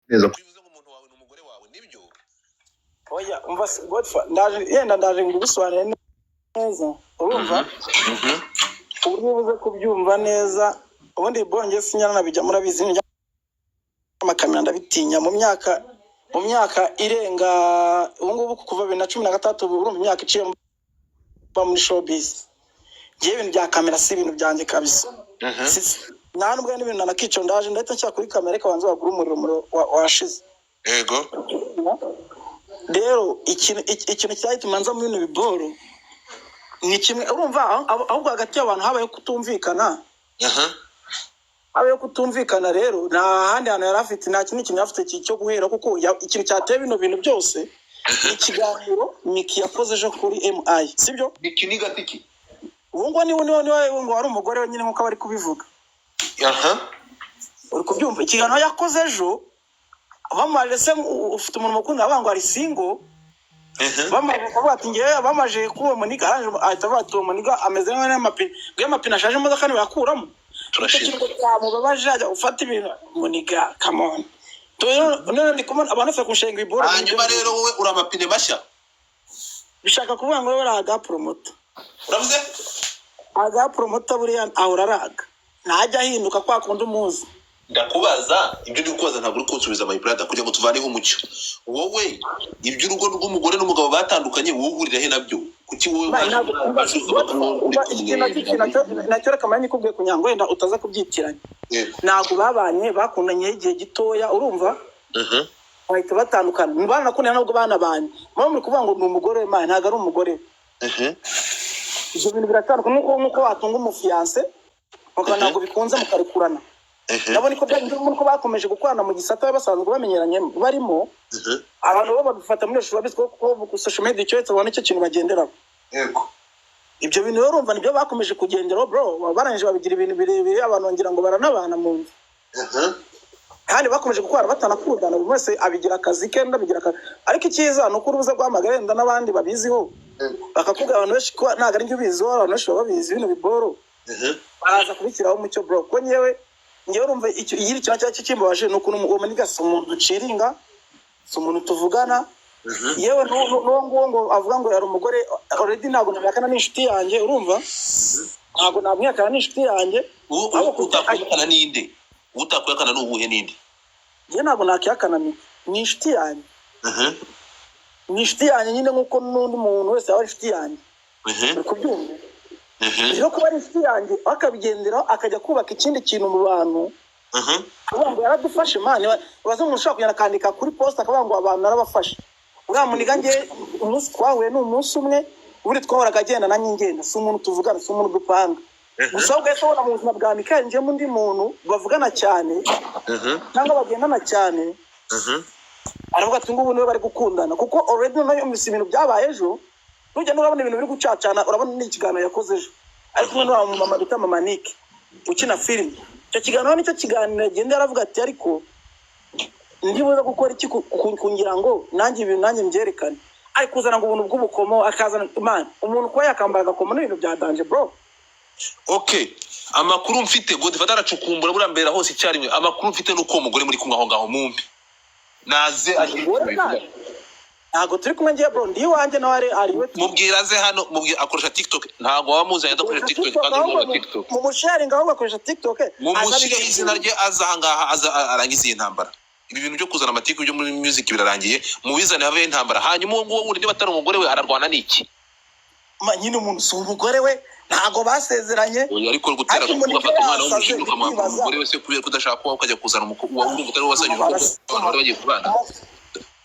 Neza. Bivuze ngo umuntu wawe ni umugore wawe, nibyo? Oya, umva se, Godfa, ndaje, yenda ndaje ngubisobanure neza, urumva? Uburyo ubuze kubyumva neza. Ubundi bonge sinyana bijya, murabizi, amakamera ndabitinya. Mu myaka irenga ubu ngubu, kuva 2016, ubu urumva imyaka iciye mba muri showbiz, ngewe ibintu bya kamera si ibintu byanjye kabisa. Nta nubwo ari n'ibintu nanakica. Ndaje ndahita nshyira kuri kamera, reka banze bagure umuriro, umuriro washize. Rero ikintu cyahituma nza muri bino biboro ni kimwe, urumva, ahubwo hagati y'abantu habayeho kutumvikana. Habayeho kutumvikana. Rero nta handi hantu yari afite, nta kindi kintu yari afite cyo guhera, kuko ikintu cyateye bino bintu byose ni ikiganiro Miki yakoze ejo kuri MI, sibyo? Iki ni gatiki. Ubu ngubu niwe ngo wari umugore we nyine, nk'uko bari kubivuga. Uri kubyumva? Ikiganiro yakoze ejo, bamaje se ufite umuntu mukunda, avuga ngo ari single. Bamaze kuvuga ati ngewe, bamaje kuba uwo muniga, arangije ahita avuga ati uwo muniga ameze nk'amapine, ngo iyo amapine ashaje imodoka ntibayakuramo. Icyo Turashize. kintu cyamubabaje, ajya gufata ibintu muniga, come on. None ndi kubona abantu bose kushenga ibiboro. Hanyuma rero wowe uri amapine mashya. Bishaka kuvuga ngo wowe uri aga promoter. Uravuze? Aga promoter, buriya ahora araga, ntajya ahinduka kwa kundi umuzi. Ndakubaza ibyo ndi kukubaza, ntabwo uri kunsubiza, my brother. Kugira ngo tuvaneho umucyo, wowe iby'urugo rw'umugore n'umugabo batandukanye, wowe uhurira he nabyo? Kuki wowe Ba, waje ntabwo waje uvuga ko uri ikintu nacyo, ikintu nacyo reka manye nikubwiye kugira ngo wenda utaza kubyitiranya. Ntabwo babanye, bakundanye igihe gitoya, urumva? Bahita batandukana. Baranakundana nubwo banabanye, muba muri kuvuga ngo ni umugore we, man, ntabwo ari umugore we. Ibyo bintu biratandukanye, nk'uko watunga umufiancé mukaba ntabwo bikunze, mukarekurana. Nabo niko byagenze, niko bakomeje gukorana mu gisata basanzwe bamenyeranye barimo. Abantu bo babifata muri shusho, babizi ko ku social media icyo babona icyo kintu bagenderaho. Ibyo bintu rero urumva nibyo bakomeje kugenderaho, bro. Barangije babigira ibintu birebire, abantu ngira ngo baranabana mu nzu, kandi bakomeje gukora batanakundana. Buri wese abigira akazi ke, undi abigira akazi. Ariko icyiza ni uko urubuza guhamagara wenda n'abandi babiziho, bakakubwira. Abantu benshi, ko ntabwo ari njye ubiziho, abantu benshi baba babizi bino biboro, baraza kubishyiraho umucyo, bro. Ko ngewe urumva icyo iyo ikintu cyaba kimbabaje ni ukuntu uwo muniga si umuntu duciringa, si umuntu tuvugana. Yewe, n'uwo nguwo ngo avuga ngo yari umugore already, ntabwo namwihakana, ni inshuti yanjye, urumva? Ntabwo namwihakana, ni inshuti yanjye. Uwo Ahubwo utakwihakana ninde? Uwo utakwihakana ni uwuhe, ninde? Njye ntabwo nakihakana, ni inshuti yanjye. Ni inshuti yanjye nyine, nk'uko n'undi muntu wese yaba ari inshuti yanjye. Uri kubyumva? Rero kuba ari inshuti yanjye, akabigenderaho akajya kubaka ikindi kintu mu bantu, avuga ngo yaradufashe, man. Baza umuntu ushobora kugenda akandika kuri post akavuga ngo abantu narabafashe. Uriya muniga, nge umunsi twahuye ni umunsi umwe, ubundi twahoraga agenda nanjye ngenda. Si umuntu tuvugana, si umuntu dupanga. Gusa ahubwo yahise abona mu buzima bwa Mikali njyemo undi muntu bavugana cyane cyangwa bagendana cyane, aravuga ati ngubu niwe bari gukundana, kuko already noneho yumvise ibintu byabaye ejo. Nujya urabona ibintu biri gucacana, urabona ni ikiganiro yakoze ejo ari kumwe n'uwa mama bita Mama Nick ukina filime. Icyo kiganiro nicyo kiganiro agenda yaravuga ati ariko ndibuza gukora iki kugira ngo nanjye ibintu nanjye mbyerekane. Ari kuzana ngo ubuntu bw'ubukomo, akazana, man, umuntu kuba yakambara agakomo n'ibintu bya danger, bro. Okay, amakuru mfite, Godfather aracukumbura buriya mbere hose icyarimwe. Amakuru mfite ni uko uwo mugore muri kumwe aho ngaho, mumbi naze agire icyo Umugore bivuga. Ntabwo turi kumwe ngiye, bro, ndi iwanjye, nawe ari iwe. Mubwira aze hano, mubwira akoresha TikTok. Ntabwo waba muzanye adakoresha TikTok kandi urimo Ahubwo TikTok. Mu musharinga, ahubwo akoresha TikTok. Mumushyireho izina rye, aza ahangaha, aza arangize iyi ntambara. Ibi bintu byo kuzana amatiku byo muri music birarangiye, mubizane haveho intambara. Hanyuma uwo nguwo wundi, niba atari umugore we, ararwana n'iki? Nyine umuntu si umugore we, ntabwo basezeranye. Oya, ariko gutera Ariko umuntu ugafata umwana yasaze, w'umushinga ukamuha ndibaza. umugore we se, kubera ko udashaka kubaho ukajya kuzana uwo urumva utari wasanye urugo, abantu bari bagiye kubana.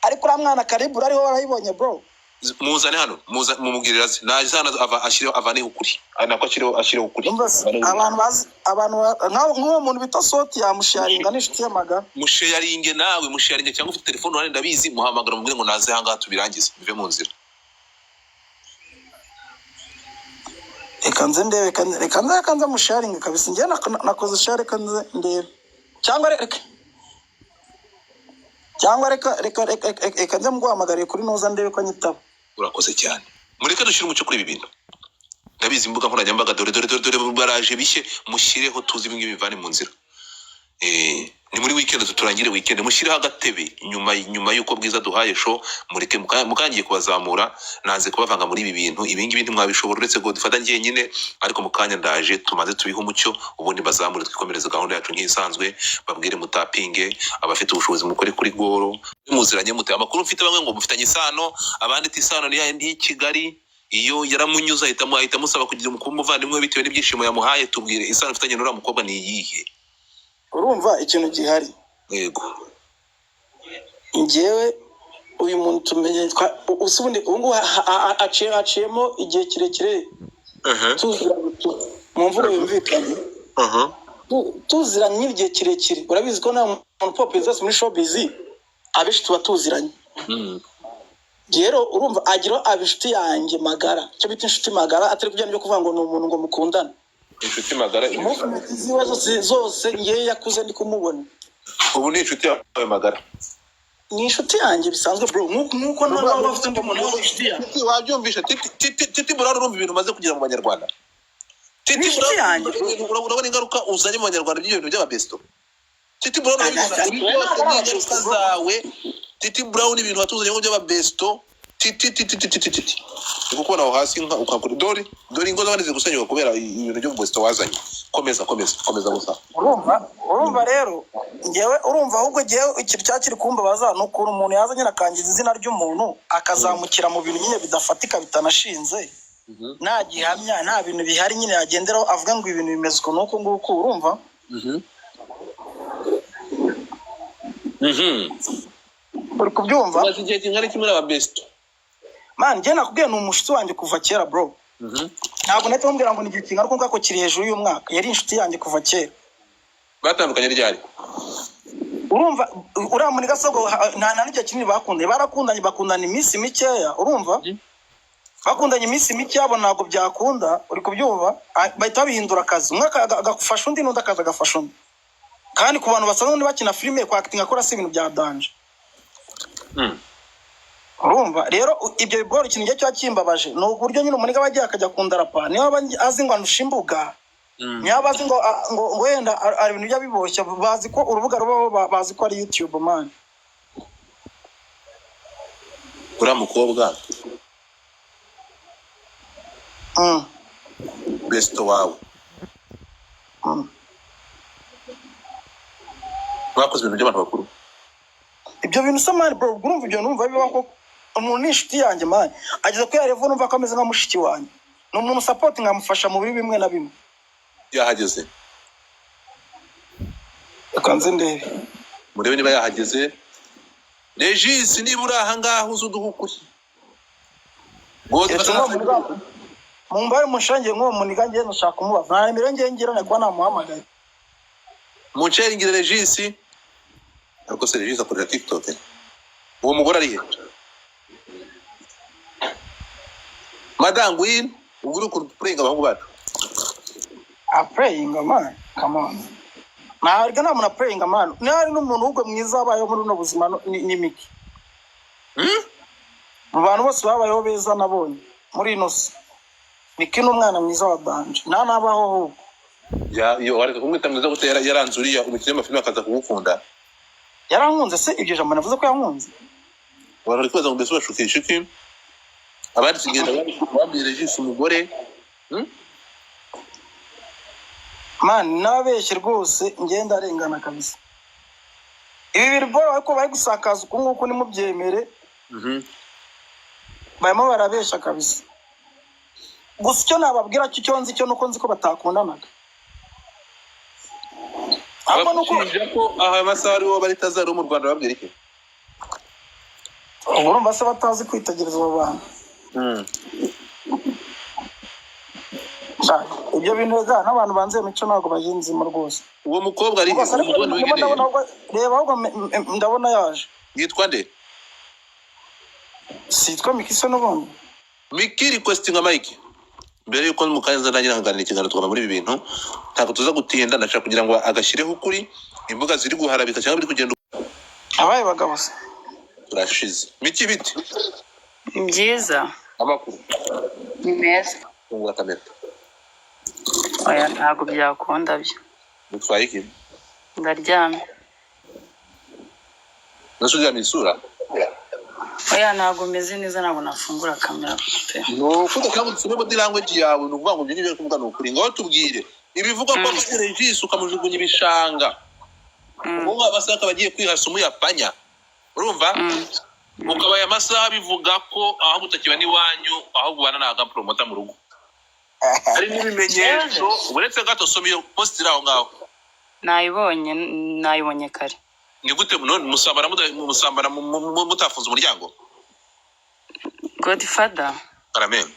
Ariko uriya mwana Karibura ariho warayibonye, bro. Muzane hano, mumubwirire aze, naze hano ava ashyireho, avaneho ukuri. Ah, nako ashyireho ukuri. Umva se, Avaneho ukuri. Abantu bazi abantu nk'uwo muntu bita Soti yamusharinga, n'inshuti y'amagara. Musharinge nawe, musharinge, cyangwa ufite telefone uruhande, ndabizi, muhamagara mubwire ngo naze ahangaha tubirangize bive mu nzira. Reka nze ndebe, reka nze musharinge kabisa. Njye nakoze share, reka nze ndebe, cyangwa reka cyangwa reka reka reka reka reka nze muguhamagariye kuri nuza ndebe ko anyitaba. Urakoze cyane. Mureke dushyire umucyo kuri ibi bintu. Ndabizi imbuga nkoranyambaga, dore dore dore dore baraje bishye. Mushyireho tuzi ibi ngibi bivane mu nzira. Ni muri weekend, turangire weekend, mushyireho agatebe nyuma y'uko Bwiza duhaye show. Mureke mukangiye kubazamura, nanze kubavanga muri ibi bintu. Ibi ngibi ntimwabishobora uretse ngo dufata njyenyine, ariko mu kanya ndaje tumaze tubihe umucyo, ubundi bazamure twikomereze gahunda yacu nk'isanzwe. Babwire mutapinge, abafite ubushobozi mukore kuri goro. Muziranye mute? Amakuru mfite, bamwe ngo mufitanye isano, abandi ati isano ni yayindi y'i Kigali, iyo yaramunyuze ahita amusaba kugira kuba umuvandimwe we bitewe n'ibyishimo yamuhaye. Tubwire, isano mfitanye n'uriya mukobwa ni iyihe? Urumva ikintu gihari? Yego. Njyewe uyu muntu tumenye usa ubundi ubu ngubu haciyemo igihe kirekire tuziranye mu mvugo yumvikanye, tuziranye igihe kirekire. Urabizi ko nta muntu pop zose muri showbiz, abenshi tuba tuziranye. Rero urumva agira aba inshuti yanjye magara, icyo bita inshuti magara, atari kubya byo kuvuga ngo ni umuntu ngo mukundane. Inshuti magara. Movement ziwe zose zose ngewe yakuze ndi kumubona. Ubu ni inshuti yawe magara? Ni inshuti yanjye bisanzwe, bro, nk'uko nawe waba ufite undi muntu waba inshuti yawe. Titi, wabyumvishe? Titi, Titi, Titi Brown, urumva ibintu umaze kugira mu Banyarwanda, Titi Ni inshuti Brown? yanjye. Urabona ingaruka uzanye mu Banyarwanda by'ibyo bintu by'ababesto, Titi Brown? Urabibona? Ibi byose ni ingaruka zawe, Titi Brown, ibintu watuzanye ngo by'ababesto. Titi, Titi, Titi, Titi, Titi, ni kukubona aho hasi nka ukakora. Dore, dore ingo z'abandi ziri gusenyuka kubera ibintu by'ububesto wazanye. Komeza, komeza, komeza gusa. Urumva rero ngewe, urumva ahubwo ngewe ikintu cyakiri kumbabaza ni ukuntu umuntu yaza nyine akangiza izina ry'umuntu, akazamukira mu bintu nyine bidafatika, bitanashinze, nta gihamya, nta bintu bihari nyine yagenderaho avuga ngo ibintu bimeze uku n'uku nguku, urumva? Uri kubyumva? Umaze igihe kingana iki muri ababesto? Man, njye nakubwiye, ni umushuti wanjye kuva kera, bro. Ntabwo nahita mubwira ngo ni igihe kingana uko ngako, kiri hejuru y'umwaka. Yari inshuti yanjye kuva kera. Batandukanye ryari? Urumva uriya muri gasogo nta n'igihe kinini bakundanye. Barakundanye, bakundana iminsi mikeya, urumva? Bakundanye iminsi mike, yabo ntabwo byakunda, uri kubyumva? Bahita babihindura akazi, umwe agafasha undi, n'undi akaza agafasha undi. Kandi ku bantu basanzwe ubundi bakina filime, kwakitinga akora si ibintu bya danger. Urumva rero ibyo bigora. Ikintu njye kiba kimbabaje ni uburyo nyine umuntu aba agiye akajya kundarapa, niba aba azi ngo andusha imbuga, niba aba azi ngo ngo wenda ari ibintu bijya biboshya. Bazi ko urubuga rubaho, bazi ko ari YouTube, man. Uriya mukobwa besto wawe, mwakoze ibintu by'abantu bakuru? Ibyo bintu se, man, bro, urumva ibyo numva bibaho koko? Umuntu ni inshuti yanjye, man, ageze kuri ya level numva ko ameze nka mushiki wanjye. Ni umuntu support, nkamufasha mu bibi bimwe na bimwe. Yahageze? Reka nze ndebe. Murebe niba yahageze. Regis, niba uri aha ngaha uze uduhe ukuri. Keretse nk'uwo mumbare munshangiye nk'uwo muniga, ngiye ndashaka kumubaza. Nta nimero ngiye ngira kuba namuhamagaye. Munsharingire Regis. Ariko se Regis akorera TikTok? Uwo mugore ari he? Madamu win, ubwo uri kurenga abahungu bacu. Aprayinga, man, come on. Ntabwo nta muntu aprayinga, man. Niba hari n'umuntu ahubwo mwiza wabayeho muri buno buzima, ni Miki. Mu bantu bose babayeho beza nabonye muri ino si, Miki ni umwana mwiza wa danger, nta nabaho ahubwo. Iyo wareka kumwita mwiza gute? Yaranze uriya umukinnyi w'amafilime akaza kugukunda. Yarankunze se? Iryo jambo navuze ko yankunze? Abantu bari kwibaza ngo mbese urashukisha iki? Abandi tugenda babwiye Regis umugore. Man, n'ababeshye rwose, ngenda arengana kabisa. Ibi biri ariko bari gusakaza uku nguku, nimubyemere. Barimo barabeshya kabisa. Gusa icyo nababwira cyo, icyo nzi cyo nuko nzi ko batakundanaga, ahubwo nuko Abashinja ko aha masaha ariwo bari tazari wo mu Rwanda, babwira iki? Ubwo urumva se batazi kwitegereza abo bantu? Sha, ibyo bintu rega n'abantu banze imico ntabwo bayinzimo rwose. Uwo mukobwa ari he? Rwose, ariko Uwo mugore ndimo wigeneye. ndabona reba ahubwo ndabona yaje. Yitwa nde? Sitwa Miki se n'ubundi? Miki, requestinga Mike mbere yuko mu kanya nza ndangira nkaganira ikiganiro, tukava muri ibi bintu. Ntabwo tuza gutinda, ndashaka kugira ngo agashyireho ukuri imbuga ziri guharabika cyangwa biri kugenda. Abaye bagabo se? Turashize. Miki, biti? Ni byiza. Amakuru? Ni meza. Fungura kamera. Oya, ntabwo byakunda byo. Bitwaye iki? Ndaryamye. Nasubiza isura. Oya, ntabwo meze neza, ntabwo nafungura kamera pe. Ni ukuvuga kandi usome body language yawe, ni ukuvuga ngo ibyo ngibyo uri kuvuga ni ukuri. Ngaho tubwire ibivugwa ko Regis ukamujugunya ibishanga, ubu amasaha akaba agiye kwihasa umuyapanya, urumva? Ukaba aya masaha bivuga ko ahubwo utakiba n'iwanyu, ahubwo ubana na agapromota mu rugo, hari n'ibimenyetso. Uretse gato, soma iyo post iri aho ngaho. Nayibonye, nayibonye kare. Ni gute none musambana musambana mutafunze umuryango? Godfather. Amen.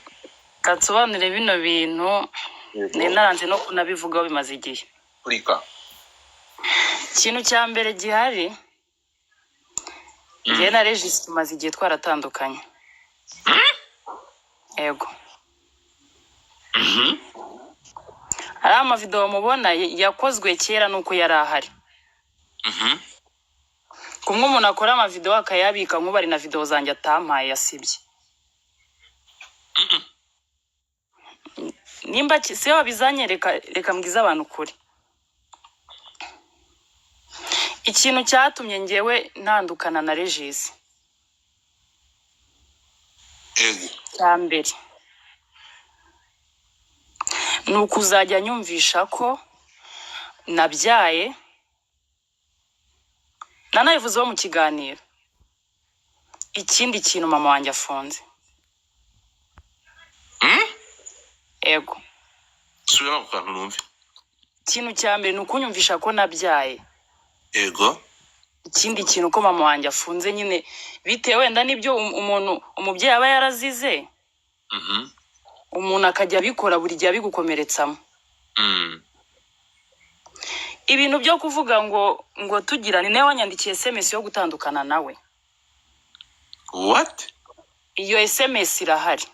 Katsobanure bino bintu nari naranze no kunabivugaho, bimaze igihe. Kurika. Ikintu cya mbere gihari, njyewe na Regis tumaze igihe twaratandukanye, yego. Hari amavidewo mubona yakozwe kera nuko yari ahari. Kumwe umuntu akora amavidewo akayabika, nk'ubu ari na videwo zanjye atampaye, yasibye. Nimba se wabizanye, reka reka mbwize abantu ukuri. Ikintu cyatumye ngewe ntandukana na Regis, cya mbere ni ukuzajya nyumvisha ko nabyaye, nanabivuzeho mu kiganiro. Ikindi kintu, mama wanjye afunze. Ego. Subiramo ako kantu numve. Ikintu cya mbere ni ukunyumvisha ko nabyaye. Ikindi kintu, ko mama wanjye afunze nyine, bitewe wenda n'ibyo umuntu umubyeyi aba yarazize, umuntu akajya abikora buri gihe abigukomeretsamo. Ibintu byo kuvuga ngo tugirane nawe, wanyandikiye SMS yo gutandukana nawe. What? Iyo SMS irahari.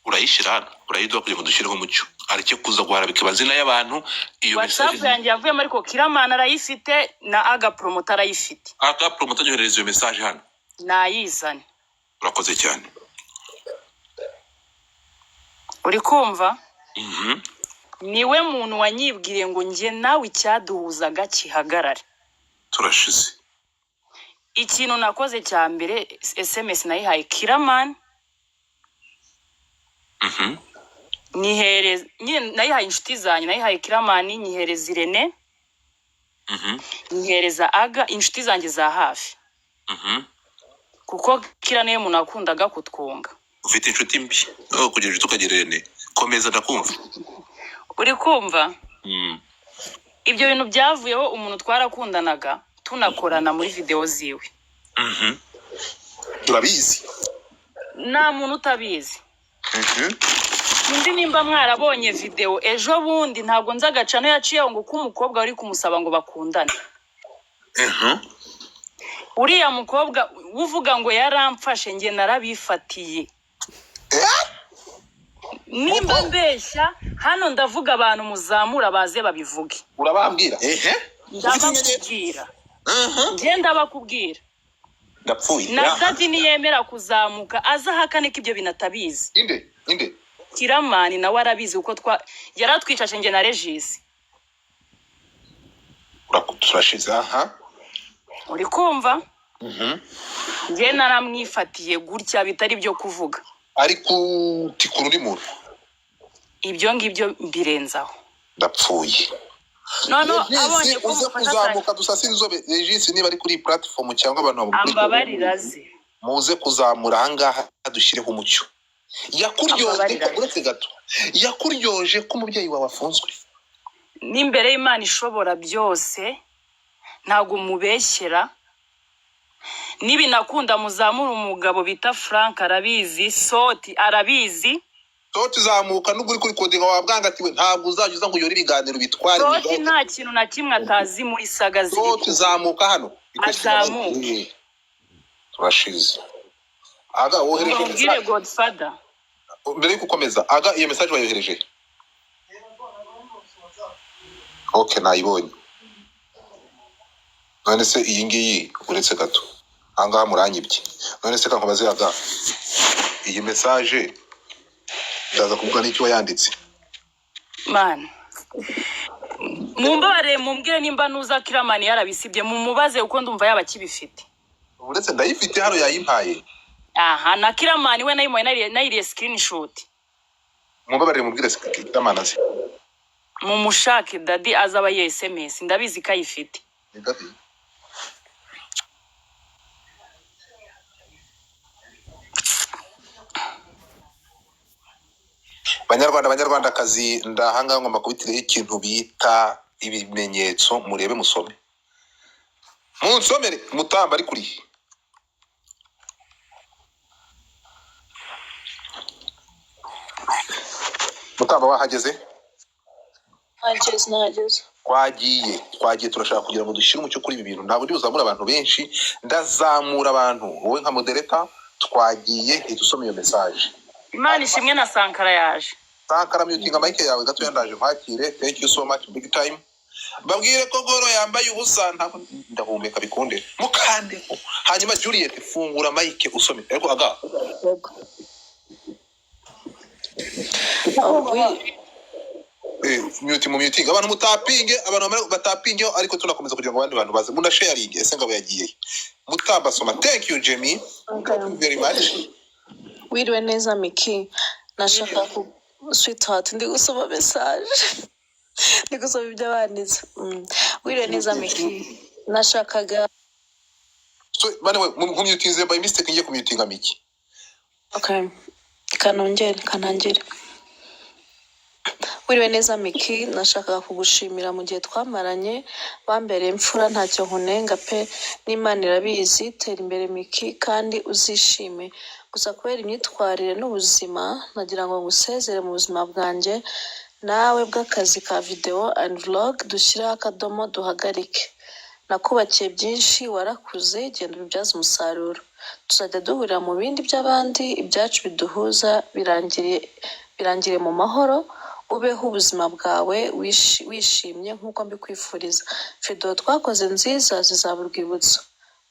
Urayishyira hano, urayiduha kugira ngo dushyireho umucyo, areke kuza guharabika amazina y'abantu. Iyo WhatsApp message yanjye yavuyemo, ariko Kiramana arayifite na Aga Promota arayifite. Aga Promota, yohereza iyo message hano. Nayizane. Urakoze cyane. Uri kumva? Mhm. Niwe muntu wanyibwiriye ngo njye nawe icyaduhuzaga kihagarare. Turashize. Ikintu nakoze cya mbere, SMS nayihaye Kiramani. Nyihereza nyine, nayihaye inshuti zanjye, nayihaye Kiramani, nyihereza Irene, nyihereza Aga, inshuti zanjye za hafi, kuko Kira niwe muntu wakundaga kutwunga. Ufite inshuti mbi aho kugira inshuti ukagira Irene. Komeza, ndakumva. Uri kumva? Ibyo bintu byavuyeho, umuntu twarakundanaga, tunakorana muri videwo ziwe. Turabizi. Nta muntu utabizi. Sinzi nimba mwarabonye videwo ejo bundi, ntabwo nzi agacano yaciyeho, ngo ko umukobwa wari kumusaba ngo bakundane. Uriya mukobwa uvuga ngo yaramfashe, njye narabifatiye. Nimba mbeshya hano, ndavuga abantu muzamura baze babivuge. Urabambwira ehe. Ndabakubwira, njye ndabakubwira. Ndapfuye. Na Dadi niyemera kuzamuka aza ahakane ko ibyo bintu atabizi. Inde, inde? Kiramani nawe arabizi, kuko twa yaratwicaje njye na Regis. Turashize aha. Uri kumva? Njye naramwifatiye gutya, bitari byo kuvuga. Ariko utikura undi muntu. Ibyo ngibyo mbirenzaho. Ndapfuye. Noneho abonye Regis ko uze mufasha kuzamuka dusasire inzobe. Regis niba ari kuri iyi platform cyangwa abantu bamukurikira, ambabarira aze. Muze kuzamura ahangaha dushyireho umucyo. Yakuryoje Ambabarira. Uretse gato, yakuryoje ko umubyeyi wawe afunzwe? N'imbere y'Imana ishobora byose, ntabwo mubeshyera. Nibinakunda muzamura umugabo bita Frank, arabizi, Soti arabizi. Soti, zamuka. Nubwo uri kuri kodinga wabwangatiwe, ntabwo uzajya uza ngo uyore ibiganiro bitware. Soti nta kintu na kimwe atazi muri saga ziri. Soti, zamuka hano. Azamuke. Turashize. Aga, wohereje Ubwire message. Godfather. Mbere yo gukomeza, Aga, iyo message wayohereje? Okay, nayibonye. None se iyi ngiyi, uretse gato, ahangaha muranyibye. None se kankubaze, Aga, iyi message ndaza kuvuga n'icyo wayanditse. Man, mumbabarire, mumbwire nimba nuza Kiramani yarabisibye, mumubaze kuko ndumva yaba akibifite. Uretse ndayifite hano, yayimpaye. Aha na Kiramani we nayimuhaye, nayiriye screenshot. Mumbabarire, mubwire Kiramani azi. Mumushake Daddy, azaba ye SMS, ndabizi ko ayifite. Ni Daddy. Banyarwanda, banyarwandakazi, ndahangaha ngomba kubitiraho ikintu bita ibimenyetso. Murebe, musome, munsomere. Mutamba ari kurihe? Mutamba, wahageze? Nahageze, nahageze. Twagiye, turashaka kugira ngo dushyire umucyo kuri ibi bintu. Ntabwo ndi buzamure abantu benshi, ndazamura abantu wowe nka moderator. Twagiye, hita usoma iyo message. Imana ishimwe, na Sankara yaje. Sankara, mutinga mic yawe gatoya, ndaje nkwakire. Thank you so much, big time. Babwire ko Goro yambaye ubusa, ntabwo ndahumeka bikunde, mukandeho. Hanyuma Juliet, fungura mic usome, ariko aga Yego. Mute, mu muting abantu, mutapinge abantu, bamara batapinge, ariko tunakomeza kugira ngo abandi bantu baze muna sharing. Ese ngabo yagiye? Mutamba, soma. Thank you, Jamie. Okay. Thank you very much. Wiriwe neza, Miki. Nashaka ku sweetheart, ndi gusoma message. Ndi gusoma ibyo banditse. Wiriwe neza, Miki. Nashakaga So bane we nkumutinze by mistake, ngiye kumutinga Miki. Okay. Kanongere, kanangire. Wiriwe neza, Miki, nashakaga kugushimira mu gihe twamaranye, wambereye imfura, ntacyo nkunenga pe, n'Imana irabizi. Tera imbere, Miki, kandi uzishime. Gusa kubera imyitwarire n'ubuzima, nagira ngo ngusezere mu buzima bwanjye nawe bw'akazi ka video and vlog, dushyireho akadomo, duhagarike. Nakubakiye byinshi, warakuze, genda ubibyaze umusaruro. Tuzajya duhurira mu bindi by'abandi, ibyacu biduhuza birangiriye mu mahoro. Ubeho ubuzima bwawe wishimye nk'uko mbikwifuriza. Video twakoze nziza zizaba urwibutso,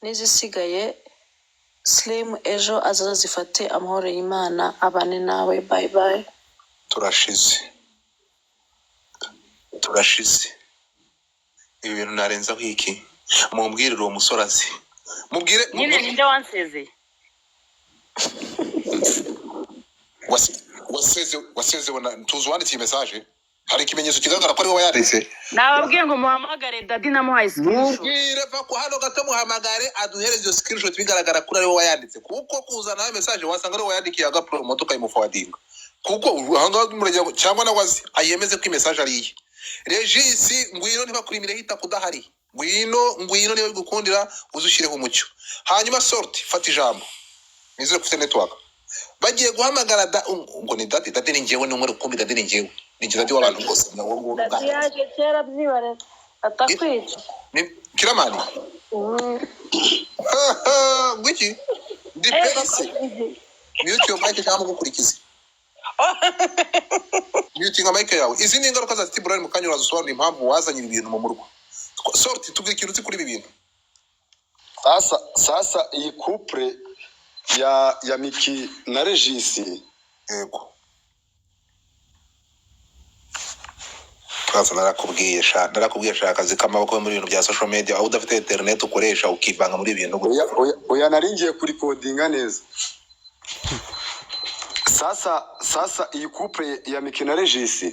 n'izisigaye Slim ejo azaza zifate. Amahoro y'Imana abane nawe. Bye bye. Turashize, turashize. Ibi bintu narenzaho iki? Mumbwirire uwo musore azi, mubwire. Nyine ninde wansezeye? Wasezewe na tuzi uwanditse iyi message. Hari ikimenyetso kigaragara ko ari wowe wayanditse. Nababwiye ngo muhamagare Daddy, namuhaye screenshot. Mubwire va ku hano gato, muhamagare aduhereze iyo screenshot bigaragara ko ari wowe wayanditse, kuko kuzana nawe message wasanga ari wowe wayandikiye agapromote ukayimuforwardinga, kuko ahangaha muragira ngo cyangwa nawe azi ayemeze ko message ari iye. Regis, ngwino, ntibakurimire hita kudahari. Ngwino, ngwino, niba bigukundira uze ushyireho umucyo. Hanyuma Sort, fata ijambo, nizere ko ufite network. Bagiye guhamagara da, ngo ni Daddy. Daddy ni njyewe, ni umwe rukumbi. Daddy ni njyewe, ni njye Daddy w'abantu bose, ni wowe nguwo. Daddy ubwanjye. Yaje kera, byibare atakwica. Ni Kiramani. Ngwiki ndi pera se? Mute your mic cyangwa mugukurikize. Mutinga mic yawe. Izi ni ingaruka za Titi Brown. Mu kanya uraza impamvu wazanye ibi bintu mu murwa. Sort, tubwire ikintu uzi kuri ibi bintu. Sasa iyi couple ya Miki na Regis. Yego, twaza narakubwiye sha, narakubwiye sha, akazi k'amaboko muri ibintu bya social media, aho udafite internet ukoresha ukivanga muri ibi bintu gutya. Oya, oya, oya, nari ngiye kurikodinga neza. Sasa iyi couple ya Miki na Regis,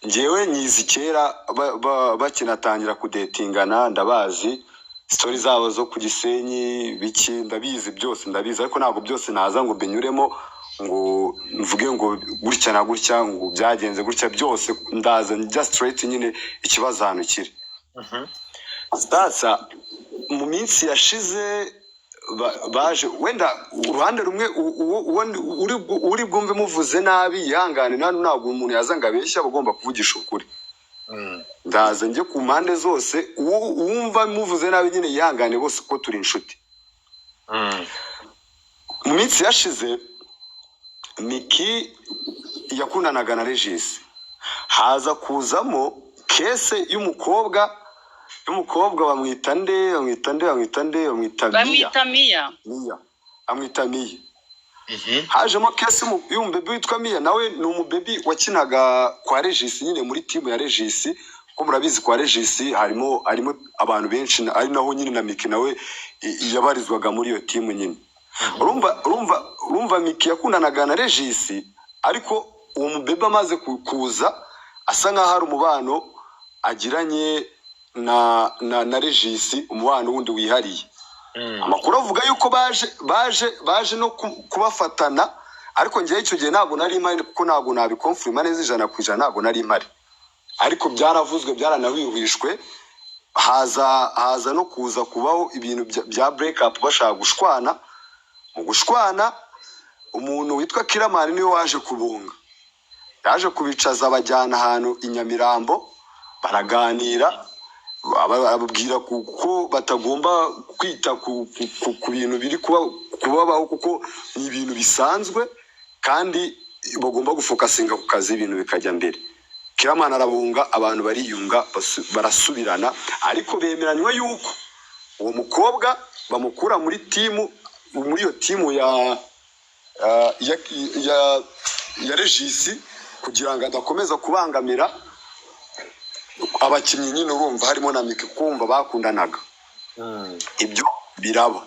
njyewe nyizi kera bakinatangira kudetingana, ndabazi, story zabo zo ku Gisenyi biki, ndabizi byose, ndabizi, ariko ntabwo byose naza ngo mbinyuremo ngo mvuge ngo gutya na gutya, ngo byagenze gutya byose. Ndaza njya straight nyine ikibazo ahantu kiri. Sasa mu minsi yashize baje wenda uruhande rumwe, uri bwumve muvuze nabi yihangane. Ntabwo umuntu yaza ngo abeshye, aba agomba kuvugisha ukuri. Ndaza njye ku mpande zose, uwumva muvuze nabi nyine yihangane, bose uko turi inshuti. Mu minsi yashize Miki yakundanaga na Regis, haza kuzamo case y'umukobwa bamwita nde, bamwita nde, bamwita nde, bamwita Miya. Bamwita Miya. Miya, amwita Miya. Hajemo case y'umubebi witwa Miya, nawe ni umubebi wakinaga kwa Regis nyine, muri timu ya Regis. Ko murabizi, kwa Regis harimo abantu benshi, ari naho nyine na Miki nawe yabarizwaga muri iyo team nyine. Urumva Miki yakundanaga na Regis, ariko uwo mubebe amaze kuza asa nkaho hari umubano agiranye na Regis, umubano wundi wihariye. Amakuru avuga yuko baje no kubafatana, ariko ngewe icyo gihe ntabwo nari mpari, kuko ntabwo nabiconfirma neza 100%, ntabwo nari mpari, ariko byaravuzwe, byaranahwihwishwe, haza no kuza kubaho ibintu bya break up, bashaka gushwana. Mu gushwana, umuntu witwa Kiramani niwe waje kubunga, yaje kubicaza, abajyana ahantu i Nyamirambo, baraganira, ababwira ko batagomba kwita ku bintu biri kubabaho, kuko ni ibintu bisanzwe kandi bagomba gufocusinga ku kazi, ibintu bikajya mbere. Kiramani arabunga, abantu bariyunga, barasubirana, ariko bemeranywa yuko uwo mukobwa bamukura muri team, muri iyo team ya Regis, kugira ngo adakomeza kubangamira abakinnyi nyine. Urumva harimo na Miki, kumva bakundanaga. Ibyo biraba,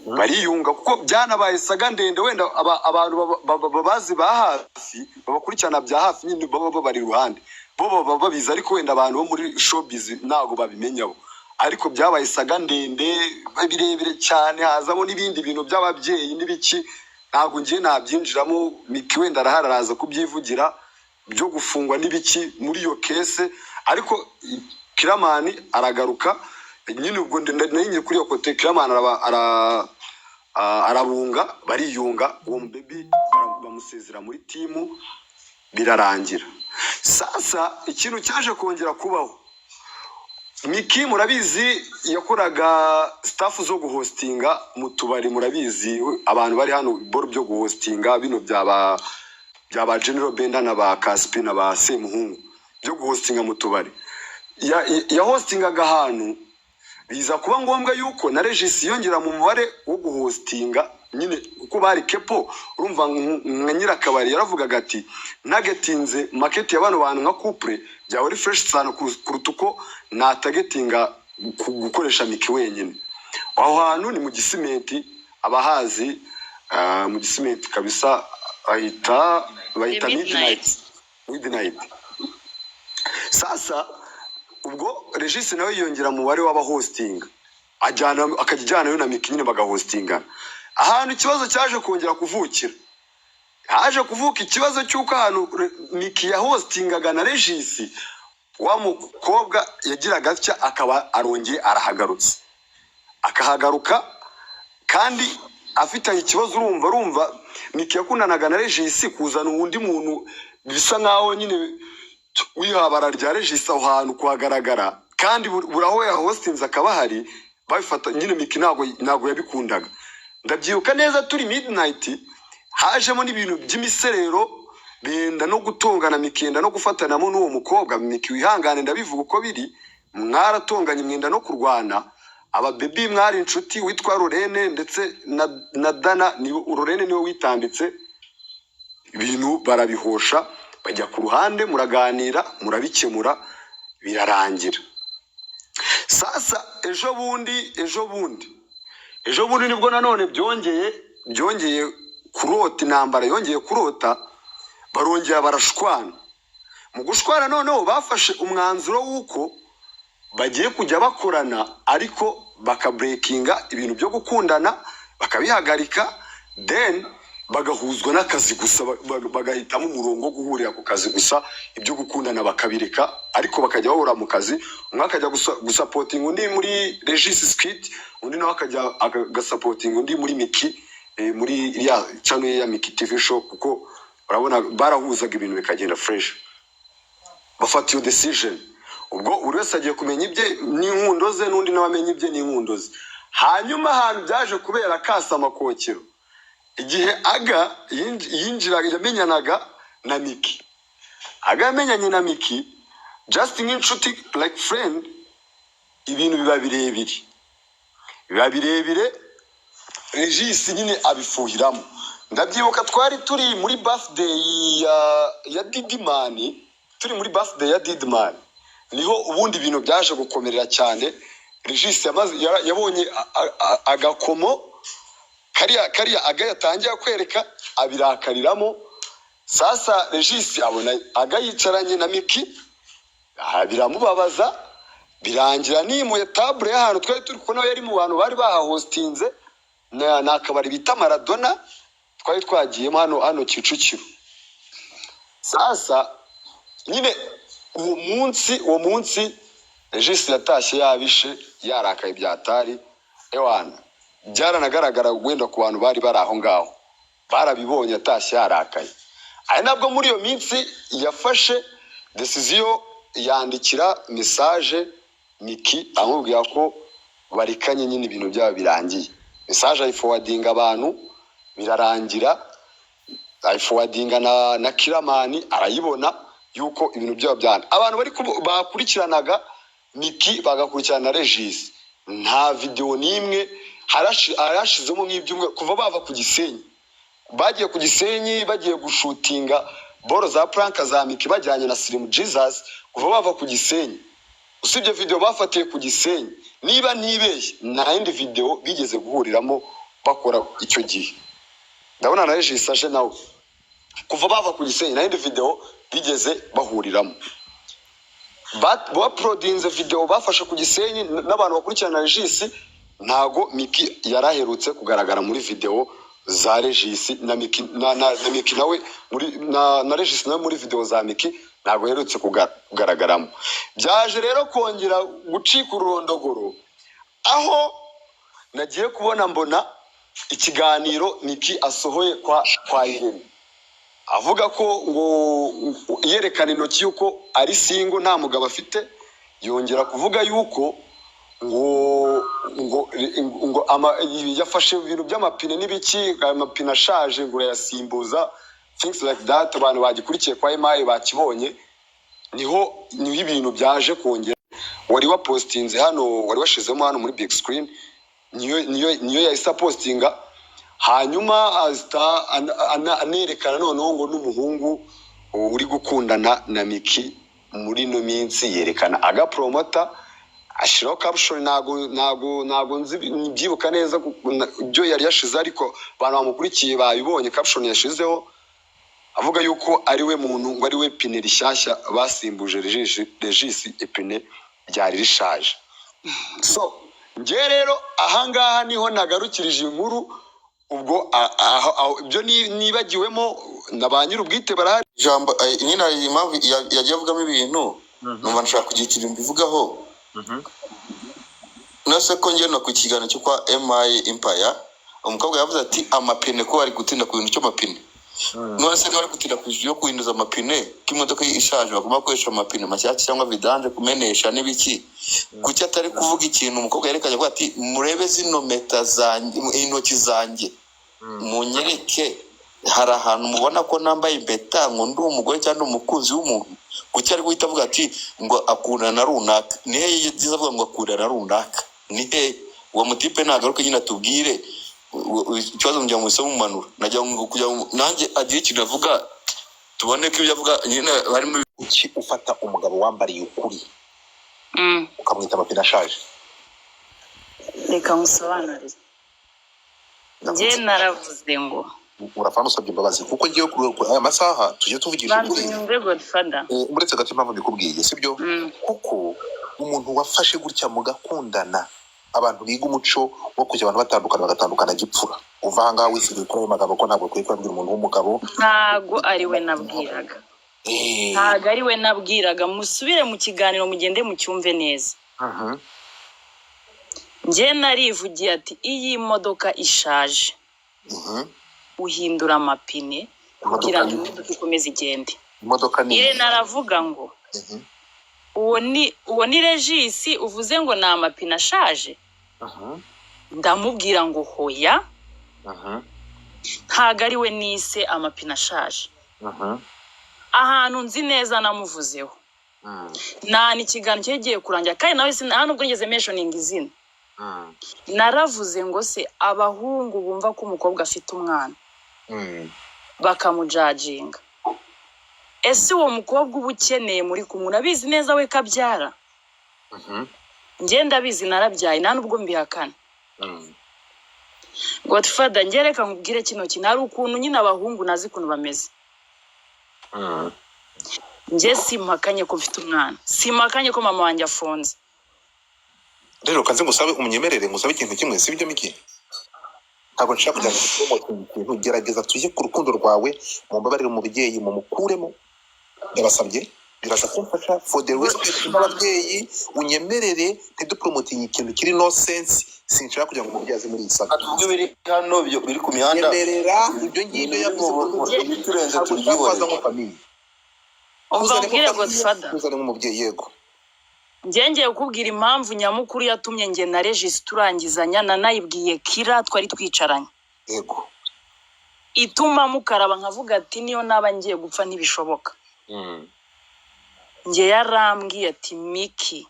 bariyunga, kuko byanabaye saga ndende. Wenda abantu babazi ba hafi, babakurikirana bya hafi nyine, baba babari iruhande, bo baba babizi, ariko wenda abantu bo muri showbiz ntabwo babimenyaho. Ariko byabaye saga ndende, birebire cyane, hazamo n'ibindi bintu by'ababyeyi n'ibiki, ntabwo ngiye nabyinjiramo. Miki wenda arahari, araza kubyivugira, byo gufungwa n'ibiki muri iyo case. Ariko Kiramani aragaruka nyine. Ubwo nari kuri iyo côté, Kiramani arabunga, bariyunga, uwo mubebi bamusezera muri team, birarangira. Sasa ikintu cyaje kongera kubaho, Miki murabizi yakoraga stuff zo guhostinga mu tubari. Murabizi, abantu bari hano, boro byo guhostinga bino byaba General Benda na ba Kaspi na ba Semuhungu, byo guhostinga mu tubari. Yahostingaga ahantu, biza kuba ngombwa yuko na Regis yongera mu mubare wo guhostinga nyine, kuko bari couple. Urumva nka nyirakabari yaravugaga ati: "Ntargetinze market ya bano bantu nka couple, byaba ari fresh cyane kuruta uko natargetinga gukoresha Miki wenyine." Aho hantu ni mu Gisimenti, abahazi, mu Gisimenti kabisa, ahita bahita The Midnight. Midnight. Midnight. Sasa ubwo Regis nawe yiyongera mu mubare w'abahostinga, ajyana, akajya ajyanayo na Miki nyine, bagahostingana. Ahantu ikibazo cyaje kongera kuvukira, haje kuvuka ikibazo cy'uko ahantu Miki yahostingaga na Regis, wa mukobwa yagiraga atya akaba arongeye arahagarutse, akahagaruka kandi afitanye ikibazo. Urumva Miki yakundanaga na Regis, kuzana undi muntu bisa nkaho nyine wihabara rya Regis aho hantu kuhagaragara, kandi buri aho yahostinze akaba ahari, babifata nyine. Miki ntabwo yabikundaga. Ndabyibuka neza, turi Midnight, hajemo n'ibintu by'imiserero, benda no gutongana, Miki yenda no gufatanamo n'uwo mukobwa. Miki, wihangane, ndabivuga uko biri, mwaratonganye, mwenda no kurwana. Ababebi mwari inshuti witwa Lorene ndetse na Dana, ni Lorene niwe witambitse ibintu, barabihosha, bajya ku ruhande, muraganira, murabikemura, birarangira. Sasa ejo bundi nibwo nanone byongeye kurota, intambara yongeye kurota, barongera barashwana. Mu gushwana noneho bafashe umwanzuro w'uko bagiye kujya bakorana, ariko bakabreakinga ibintu byo gukundana, bakabihagarika, then bagahuzwa n'akazi gusa, bagahitamo umurongo wo guhurira ku kazi gusa, ibyo gukundana bakabireka, ariko bakajya bahura mu kazi, umwe akajya gusupportinga undi muri Regis Skit, undi nawe akajya agasupportinga undi muri Miki, muri iriya channel ye ya Miki TV Show, kuko urabona barahuzaga ibintu bikagenda fresh. Bafata iyo decision. Ubwo buri wese agiye kumenya ibye n'inkundo ze, n'undi nawe amenya ibye n'inkundo ze. Hanyuma ahantu byaje kubera kasamakokero, igihe Aga yinjiraga, yamenyanaga na Miki. Aga yamenyanye na Miki just nk'inshuti, like friend. Ibintu biba birebire, Regis nyine abifuhiramo. Ndabyibuka, twari turi muri birthday ya Didimani, turi muri birthday ya Didimani. Niho ubundi ibintu byaje gukomerera cyane. Regis yabonye agakomo kariya Aga yatangiye kwereka, abirakariramo. Sasa Regis abona Aga yicaranye na Miki, biramubabaza. Birangira nimuye table y'ahantu twari turi, kuko nawe yari mu bantu bari bahahostinze. Ni akabari bita Maradona twari twagiyemo hano Kicukiro. Sasa nyine uwo munsi Regis yatashye yabishe, yarakaye byatari. Ewana, byaranagaragara, wenda ku bantu bari bari aho ngaho barabibonye, atashye yarakaye. Ari nabwo muri iyo minsi yafashe decision, yandikira message Miki amubwira ko barikanye nyine, ibintu byabo birangiye. Message ayiforwardinga abantu, birarangira ayiforwardinga na Kiramani arayibona yuko ibintu byabo byana. Abantu bari bakurikiranaga Miki, bagakurikirana na Regis, nta video n'imwe harashizemo nk'ibyumweru kuva bava ku Gisenyi. Bagiye ku Gisenyi, bagiye gushootinga boro za prank za Miki bajyanye na Slim Jesus. Kuva bava ku Gisenyi, usibye video bafatiye ku Gisenyi, niba ntibeshye, nta yindi video bigeze guhuriramo bakora icyo gihe. Ndabona na Regis aje nawe. Kuva bava ku Gisenyi nta yindi video bigeze bahuriramo. Bauploadinze video bafashe ku Gisenyi n'abantu bakurikirana Regis, ntago Miki yaraherutse kugaragara muri video za Regis na Miki na Miki nawe muri na Regis nawe muri video za Miki ntago aherutse kugaragaramo. Byaje rero kongera gucika ururondogoro aho nagiye kubona mbona ikiganiro Miki asohoye kwa Irene, avuga ko ngo yerekana intoki yuko ari single, nta mugabo afite. Yongera kuvuga yuko ngo yafashe ibintu by'amapine n'ibiki, amapine ashaje ngo urayasimbuza, things like that. Abantu bagikurikiye kwa Emayi bakibonye. Niho ibintu byaje kongera. Wari wapostinze hano, wari washizemo hano muri big screen, niyo yahise apostinga. Hanyuma ahita anerekana noneho ngo n'umuhungu uri gukundana na Miki muri ino minsi, yerekana agapromota, ashyiraho caption. Ntago nzi byibuka neza ibyo yari yashize, ariko abantu bamukurikiye babibonye caption yashizeho, avuga yuko ari we muntu, ngo ari we pine rishyashya basimbuje Regis ipine ryari rishaje. So njye rero ahangaha niho nagarukirije inkuru. Ubwo ibyo nibagiwemo na ba nyir'ubwite barahari. Ijambo nyine hari impamvu yagiye avugamo ibintu, numva nshaka kugira ikintu mbivugaho. Nase ko njye no ku kiganiro cyo kwa MI Empire, umukobwa yavuze ati amapine, ko bari gutinda ku bintu cy'amapine. None se niba bari gutinda ku bintu byo guhinduza amapine, ko imodoka ishaje bagomba gukoresha amapine mashyashya cyangwa vidange, kumenesha n'ibiki, kuki atari kuvuga ikintu umukobwa yerekanye, avuga ati murebe zino mpeta zanjye, intoki zanjye, munyereke hari ahantu mubona ko nambaye impeta ngo ndi umugore cyangwa ndi umukunzi w'umuntu? Kuki ari guhita avuga ati ngo akundana na runaka? Ni he yagize avuga ngo akundana na runaka? Ni he? Uwo mutipe nagaruke nyine atubwire ikibazo. Mugira ngo muhise mumanura, nagira ngo kugira ngo nanjye agire ikintu avuga, tubone ko ibyo avuga nyine harimo. Kuki ufata umugabo wambariye ukuri ukamwita amapine ashaje? Reka nkusobanurire. Njye naravuze ngo Urafana usabye imbabazi, kuko ngiye kuri aya masaha tujye tuvugisha Banza ukuri. unyumve, Godfather. Uretse gato, impamvu mbikubwiye sibyo? Kuko umuntu wafashe gutya mugakundana, abantu biga umuco wo kujya abantu batandukana, bagatandukana gipfura. Uva ahangaha wisigaye kuri ayo magambo, ko ntabwo akwiye kubabwira umuntu w'umugabo. Ntago ari we nabwiraga. Ntago ari we nabwiraga. Musubire mu kiganiro, mugende mucyumve neza. Njye narivugiye ati iyi modoka ishaje uhindura amapine kugira ngo imodoka ikomeze igende. Imodoka ni Irene aravuga ngo uwo ni Regis uvuze ngo ni amapine ashaje. Ndamubwira ngo hoya, ntago ari we nise amapine ashaje. Ahantu nzi neza namuvuzeho nta ni ikiganiro cyagiye kurangira, kandi nawe nta nubwo nigeze mentioning izina. Naravuze ngo se abahungu bumva ko umukobwa afite umwana bakamujudginga. Ese uwo mukobwa uba ukeneye muri kumwe, urabizi neza we kabyara? Njye ndabizi, narabyaye, nta nubwo mbihakana. Godfather, njye reka nkubwire kino kintu. Hari ukuntu nyine abahungu nazi ukuntu bameze. Njye simpakanye ko mfite umwana, simpakanye ko mama wanjye afunze. Rero kanze ngusabe umunyemerere, ngusabe ikintu kimwe, sibyo Miki? Ntabwo nshaka kugira ngo tupromote ikintu. Gerageza tujye ku rukundo rwawe, mumbabarire umubyeyi mumukuremo, ndabasabye, biraza kumfasha for the respect y'ababyeyi. Unyemerere ntidupromotinge ikintu kiri no sense. Sinshaka kugira ngo umubyeyi aze muri iyi saga. Tuvuge ibiri hano, ibyo biri ku mihanda. Nyemerera ibyo ngibyo yavuze ko Ibiturenze ntabwo nshaka ko haza tubyihorere. nko famille. Umva Tuzane nkubwire, nko famille, Godfather. tuzane nk'umubyeyi, yego. Njye ngiye kukubwira impamvu nyamukuru yatumye njye na Regis turangizanya, nanayibwiye Kira twari twicaranye. Ituma mukaraba nkavuga ati niyo naba ngiye gupfa ntibishoboka. Njye yarambwiye ati: "Miki,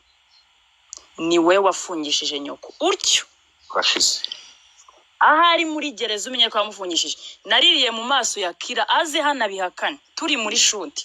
ni we wafungishije nyoko utyo." Urashize. Ahari muri gereza umenye ko yamufungishije. Naririye mu maso ya Kira, aze hano abihakane, turi muri shoot.